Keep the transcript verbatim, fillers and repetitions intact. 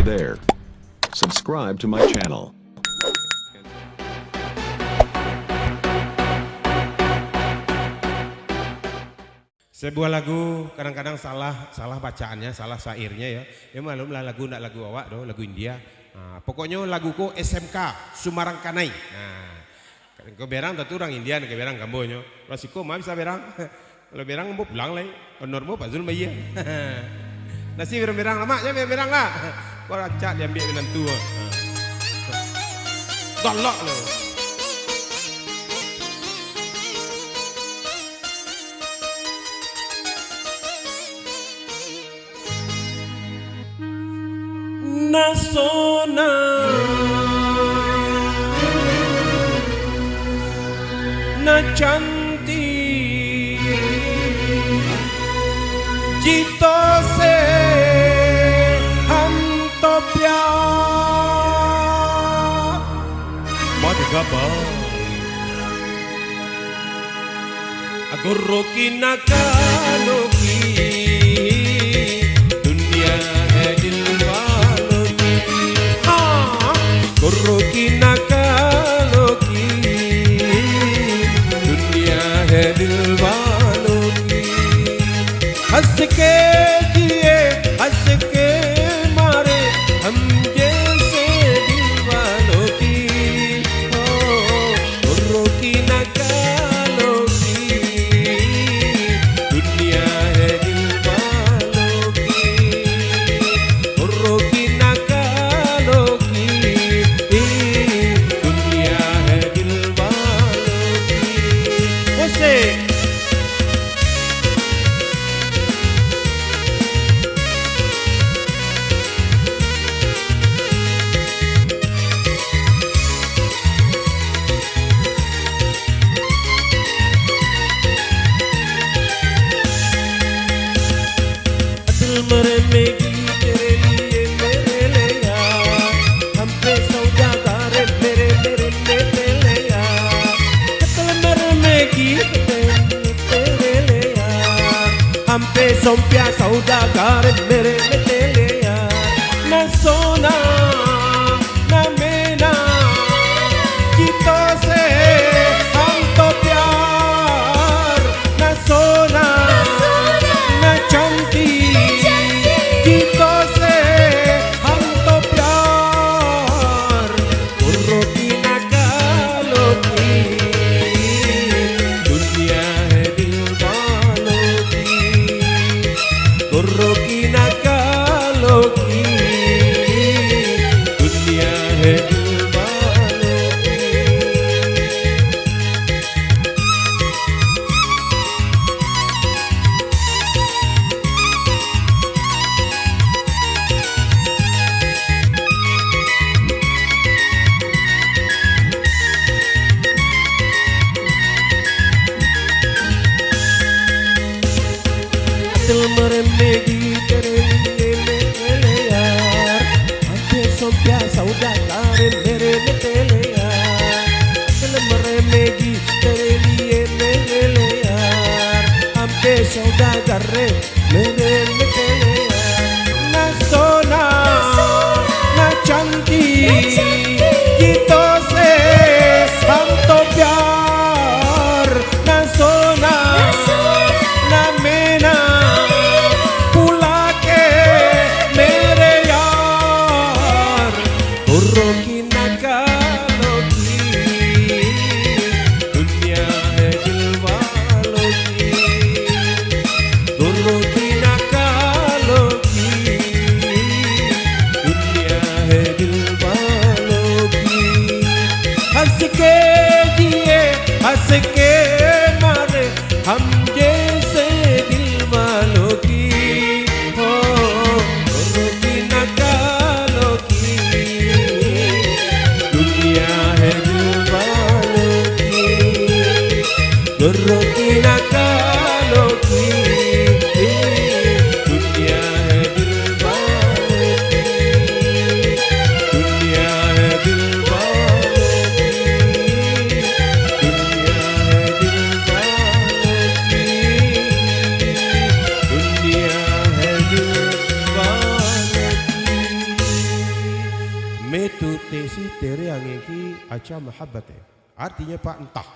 there. Subscribe to my channel. Sebuah lagu kadang-kadang salah, salah bacaannya, salah syairnya, ya. Ya, maklumlah, lagu ndak lagu awak doh, lagu India. Ah, pokoknyo lagu ko S M K, Sumarang Kanai. Nah, kalau berang tantu urang India, kalau berang ka ambo nyo. Kalau siko ma bisa berang. Kalau berang ambo pulang lai. Honor ambo Pak Zul bayia. Nasi berang-berang, lamak je berang lah. Kau rancak diambiak minantu. Galak lo. Nasona, na cantik, jito se hanto pia. Mati gabah. Goroki nakaloki, dunia hai dilbaloki. Ah, goroki nakaloki, dunia hai dilbaloki. Hasike jie, hasike mare, hamje se dilbaloki. Oh, goroki nakaloki, dunia hai dilbaloki. Goroki nakaloki, dunia hai dilbaloki. Musik. Atel meremegi, terelie merelea, hampe saudagar mere-mere metelea. Atel meremegi, terelea, hampe sompia saudagar mere-mere metelea. Nasona, namena, jito se hanto piar. Nasona, na cantik, jito se hanto piar. Goroki nakaloki, dunia hai dilbaloki. Goroki nakaloki, dunia hai dilbaloki. Atel meremegi, terelie melear, hampe sompia saudagar mere-mere metelea. Atel meremegi, terelie melear, hampe saudagar mere-mere metelea. Nasona, na cantik, jito se hanto piar. Nasona, namena, pulake melear. Goroki nakaloki, dunia hai dilbaloki. Goroki nak Tesi tere angin ki aca mahabbate. Artinya, Pak, entah.